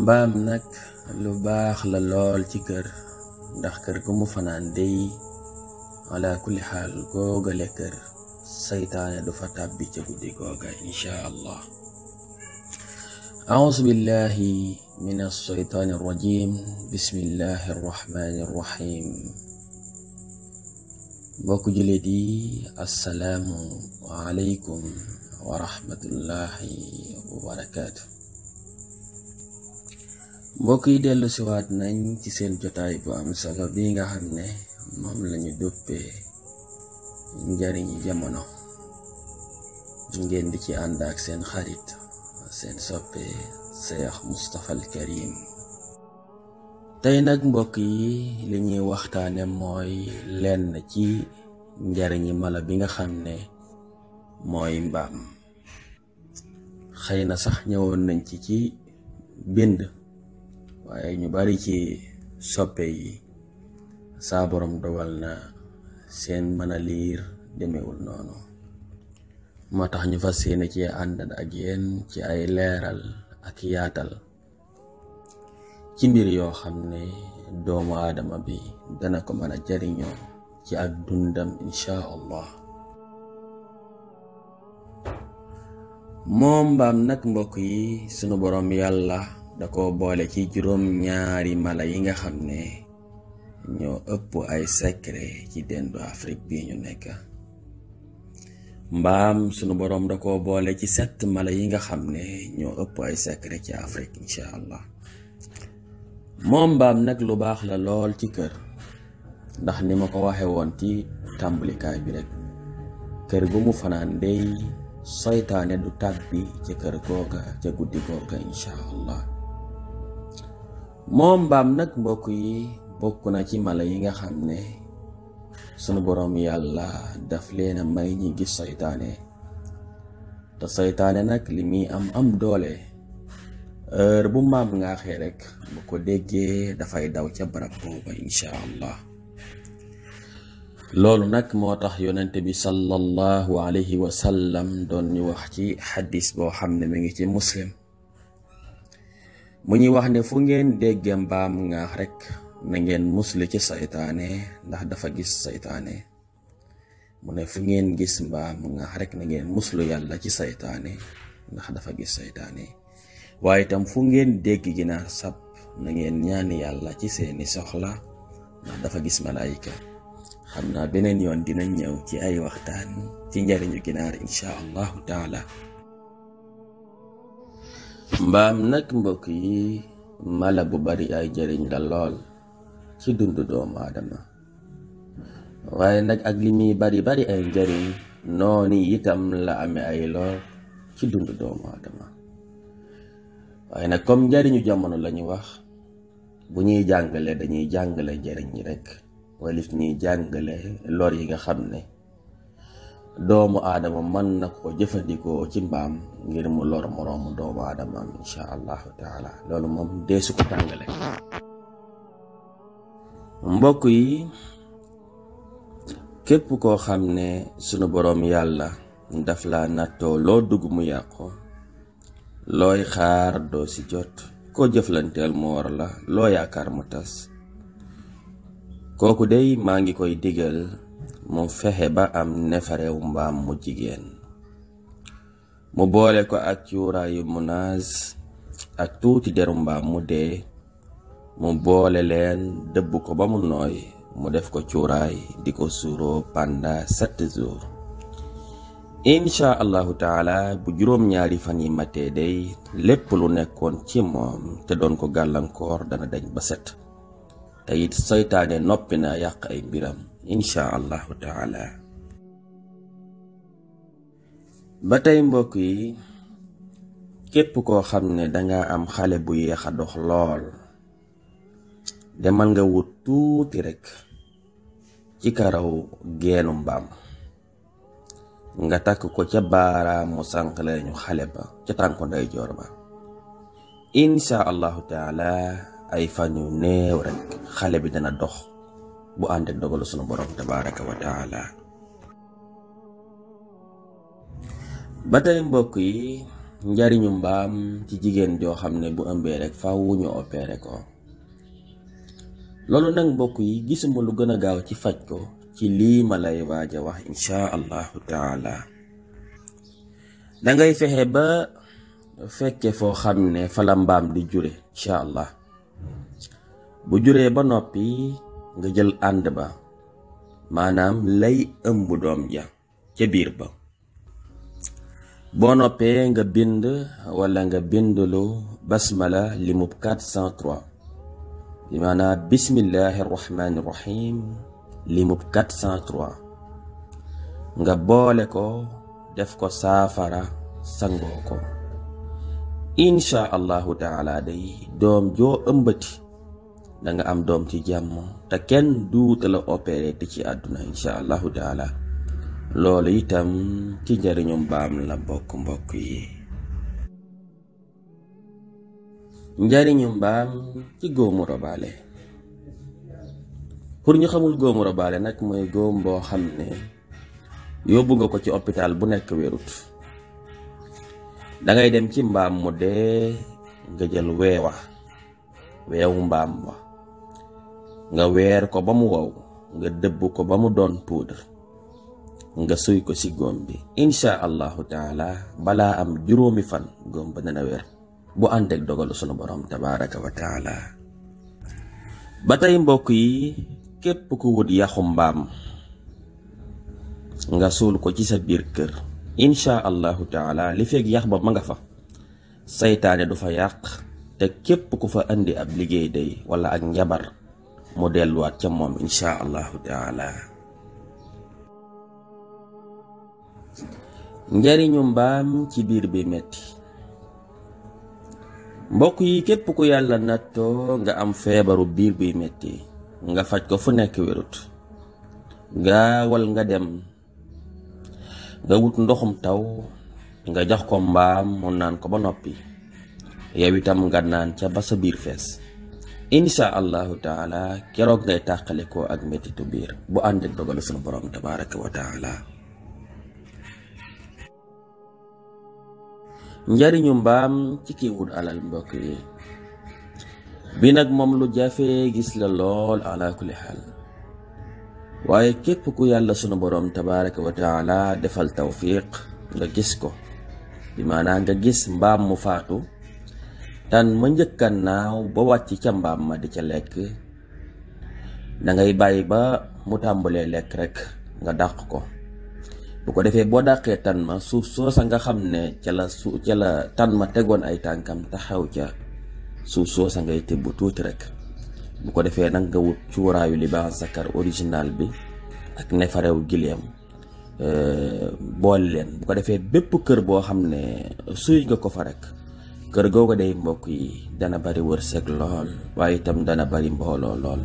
mbaam nag lu baax la lool ci kër, ndax kër gu mu fanaan dey ala kulli xaal googale kër saytaane du fa tàbbi ca guddi googa insha allah. أعوذ بالله من الشيطان الرجيم بسم الله الرحمن الرحيم. mbokk jullit yi assalaamu aleykum wa rahmatullahi wa barakaatu. mbokk yi dellu siwaat nañ ci seen jotaay bu am solo bi nga xam ne moom lañu duppee njariñi jamono, ngeen di ci ànd ak seen xarit seen soppe Cheikh Moustapha Al Karim. tey nag mbokk yi li ñuy waxtaane mooy lenn ci njariñi mala bi nga xam ne mooy mbaam. xëy na sax ñëwoon nañ ci bind, waaye ñu bari ci soppe yi saa borom dogal na seen mën a liir demewul noonu, moo tax ñu fas yéene ci ànd ak yéen ci ay leeral ak yaatal ci mbir yoo xam ne doomu aadama bi dana ko mën a jariñoo ci ak dundam insha allah. moom mbaam nag mbokk yi sunu borom yàlla da ko boole ci juróom ñaari mala yi nga xam ne ñoo ëpp ay secret ci dendu Afrique bi ñu nekk. mbaam sunu boroom da ko boole ci 7 mala yi nga xam ne ñoo ëpp ay secret ci Afrique insha allah. moom mbaam nag lu baax la lool ci kër, ndax ni ma ko waxe woon ci tàmbalikaay bi rek, kër gu mu fanaan dey saytaane du tàbbi ci kër googa ca guddi googa insha allah. moom mbaam nag mbokk yi bokk na ci mala yi nga xam ne sunu boroom yàlla daf leena may ñi gis saytaane, te saytaane nag li muy am doole, heure bu mbaam ngaaxee rek bu ko déggee dafay daw ca barab booba insha allah. loolu nag moo tax yonent bi sallallahu alayhi wa sallam doon ñu wax ci xadis boo xam ne mi ngi ci muslim, mu ñuy wax ne fu ngeen dégge mbaam ngaax rek na ngeen muslu ci saytaane, ndax dafa gis saytaane. mu ne fu ngeen gis mbaam ngaax rek na ngeen muslu yàlla ci saytaane, ndax dafa gis saytaane. waaye itam fu ngeen dégg ginaar sab na ngeen ñaan yàlla ci seeni soxla, ndax dafa gis malaayika. xam naa beneen yoon dina ñëw ci ay waxtaan ci njariñu ginaar insha allahu taala. mbaam nag mbokk yi mala bu bari ay jariñ la lool ci dundu doomu aadama, waaye nag ak li muy bari ay njariñ noonu itam la amee ay lor ci dundu doomu aadama. waaye nag comme njariñu jamono lañu wax, bu ñuy jàngale dañuy jàngale njariñ ñi rek, wala ñuy jàngale lor yi nga xam ne doomu aadama mën na ko jëfandikoo ci mbaam ngir mu lor moroomu doomu aadama insha allahu taala. loolu moom deesu ko jàngale. mbokk yi képp koo xam ne sunu boroom yàlla daf la nattoo loo dugg mu yàqu, looy xaar doo ci jot, koo jëflanteel mu war la, loo yaakaar mu tas, kooku dey maa ngi koy digal mu fexe ba am nefarew mbaam mu jigéen, mu boole ko ak cuuraayu munaas ak tuuti deru mbaam mu dee, mu boole leen dëbb ko ba mu nooy, mu def ko cuuraay di ko suuroo pendant 7 jours. insha allahu taala bu juróom-ñaari fan yi matee day lépp lu nekkoon ci moom te doon ko gàllankoor dana dañ ba set, te it saytaane noppi na yàq ay mbiram insha allahu taala. ba tey mbokk yi képp koo xam ne danga am xale bu yéex a dox lool, demal nga wut tuuti rek ci karaw geenu mbaam nga takk ko ca baaraamu sànq lañu xale ba ca tànku ndeyjoor ba. insha allahu taala ay fan yu néew rek xale bi dana dox bu ànd ak dogalu sunu borom tabaraka wa taala. ba tey mbokk yi njariñu mbaam ci jigéen joo xam ne bu ëmbee rek faaw ñu opéré ko. loolu nag mbokk yi gisuma lu gën a gaaw ci faj ko ci lii ma lay waaj a wax insha allahu taala. dangay fexe ba fekke foo xam ne fa la mbaam di jure insha allah. bu juree ba noppi nga jël ànd ba, maanaam lay ëmb doom ja ca biir ba. boo noppee nga bind wala nga bindlu basmala limub 403, bi maanaam bismillahi rahmani rahim limub 403, nga boole ko def ko saafara sangoo ko. insha allahu taala day doom joo ëmbati da nga am doom ci jàmm te kenn duuta la opéré te ci àdduna insha allahu taala. loolu itam ci njariñu mbaam la mbokk yi. njariñu mbaam ci góomu robaale. pour ñu xamul góomu robaale nag mooy góom boo xam ne yóbbu nga ko ci hôpital bu nekk wérut. dangay dem ci mbaam mu dee nga jël weewu mbaam wa nga weer ko ba mu wow, nga dëbb ko ba mu doon poudre, nga suy ko ci góom bi. insha allahu taala balaa am juróomi fan góom ba dana wér bu ànd ak dogalu sunu borom tabaraka wa taala. ba tey mbokk yi képp ku wut yaxu mbaam nga suul ko ci sa biir kër, insha allahu taala li fekk yax ba ma nga fa, saytaane du fa yàq, te képp ku fa andi ab liggéey day wala ak njabar mu delluwaat ca moom insha allahu taala. njariñu mbaam ci biir bi metti. mbokk yi képp ku yàlla nattoo nga am feebaru biir buy metti nga faj ko fu nekk wérut, gaawal nga dem nga wut ndoxum taw nga jox ko mbaam mu naan ko ba noppi, yow itam nga naan ca ba sa biir fees. insha allahu taala keroog ngay tàqale ko ak mettitu biir bu ànd ak dogalu sunu borom tabaraka wa taala. njariñu mbaam ci kii wut alal mbokk yi, bi nag moom lu jafee gis la lool ala kulli xaal, waaye képp ku yàlla sunu borom tabaraka wa taala defal tawfiq nga gis ko, bi maanaam nga gis mbaam mu faatu tan ma njëkkan naaw ba wàcc ca mbaam ma di ca lekk, da ngay bàyyi ba mu tàmbalee lekk rek nga dàq ko. bu ko defee boo dàqee tan ma suuf soosa nga xam ne ca la tan ma tegoon ay tànkam taxaw ca, suuf soosa ngay tibb tuuti rek. bu ko defee nag nga wut cuuraayu libaax zakar original bi ak nefarew gileem boole leen. bu ko defee bépp kër boo xam ne suy nga ko fa rek, kër googu day mbokk yi dana bari wërsëg lool, waaye itam dana bari mbooloo lool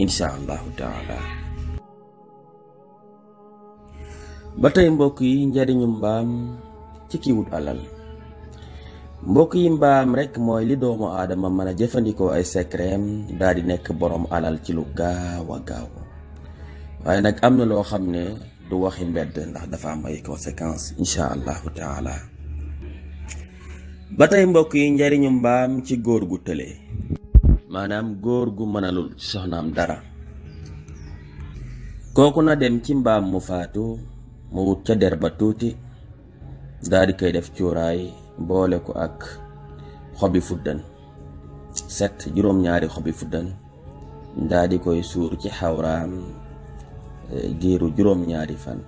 insha allahu taala. ba tey mbokk yi njariñu mbaam ci ki wut alal. mbokk yi mbaam rek mooy li doomu aadama mën a jëfandikoo ay secretam daal di nekk borom alal ci lu gaaw a gaaw, waaye nag am na loo xam ne du waxi mbedd ndax dafa am ay conséquences insha allahu taala. ba tey mbokk yi njariñu mbaam ci góor gu tële, maanaam góor gu mënalul ci soxnaam dara, kooku na dem ci mbaam mu faatu mu wut ca der ba tuuti daal di koy def cuuraay boole ko ak xobi fuddan, juróom-ñaari xobi fuddan, daal di koy suur ci xawraam diiru juróom-ñaari fan.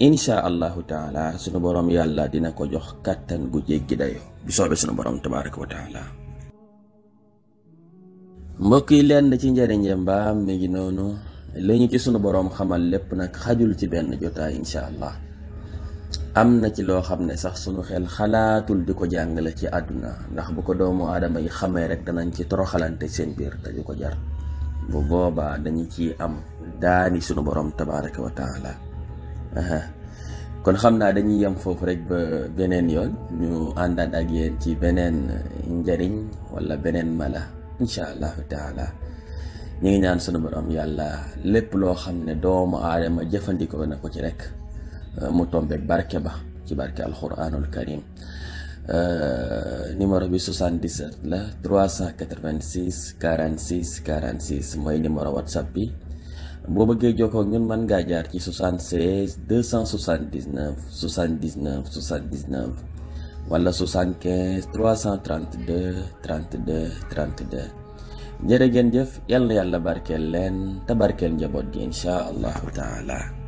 insha allahu taala sunu borom yàlla dina ko jox kàttan gu jéggi dayo bi soobee sunu borom tabaraka wa taala. mbokk yi lenn ci njariñe mbaam mi ngi noonu, li ñu ci sunu borom xamal lépp nag xajul ci benn jotaay insha allah. am na ci loo xam ne sax sunu xel xalaatul di ko jàngale ci àdduna, ndax bu ko doomu aadama yi xamee rek danañ ci toroxalante seen biir te du ko jar. bu boobaa dañu ci am daani sunu borom tabaraka wa taala. kon xam naa dañuy yem foofu rek ba beneen yoon ñu àndaat ak yéen ci beneen njariñ wala beneen mala insha allahu taala. ñu ngi ñaan sunu borom yàlla lépp loo xam ne doomu aadama jëfandikoo na ko ci rek mu tombeek barke ba ci barke alquranul karim. Numéro bi 77 la 386 46 46 mooy numéro whatsapp bi. boo bëggee jokkoo ak ñun mën ngaa jaar ci 76 279 79 79 wala 75 332 32 32. jërë ngeen jëf, yal na yàlla barkeel leen te barkeel njaboot gi incha allahu taala.